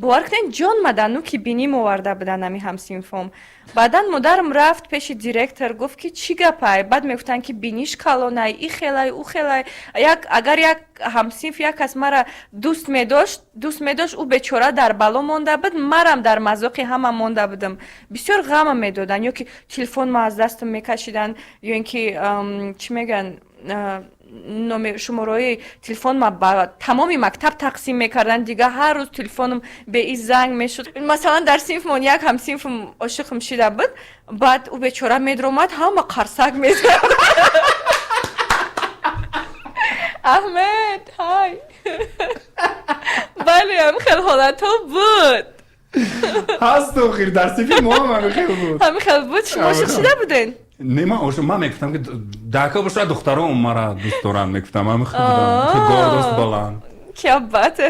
Бовар кунед, ҷон мадану ки биним оварда будан ами ҳамсинфом. Баъдан модарам рафт пеши директор, гуфт, ки чӣ гапай? Баъд мегуфтанд, ки биниш калонай, и хелай, ӯ хелай. Як агар як ҳамсинф, як кас мара дӯст медошт, ӯ бечора дар бало монда буд, марам дар мазоқи ҳама монда будам. Бисёр ғама медоданд, ё ки телефонма аз дастам мекашиданд, ё ин ки, чӣ мегӯянд, номер, шумораҳои телефонма ба тамоми мактаб тақсим мекарданд. Дига ҳар рӯз телефонам беиз занг мешуд. Масалан, дар синфмон як ҳамсинфм ошиқам шида буд. Баъд ӯ бечора медромад, ҳама қарсак мезад. Аҳмед, ҳай, бале, ҳам хел ҳолатҳо буд. Ҳаст, охир дар синфи мо ҳам ҳамин хел буд. Ҳамин хел буд? Шумо ошиқ шида буден? Не, ман ошиқ, ман мегуфтам, ки дака бошад, духтарон мара дӯст доранд, мегуфтам. Ҳамин хел будам, гордость баланд. Кия бате.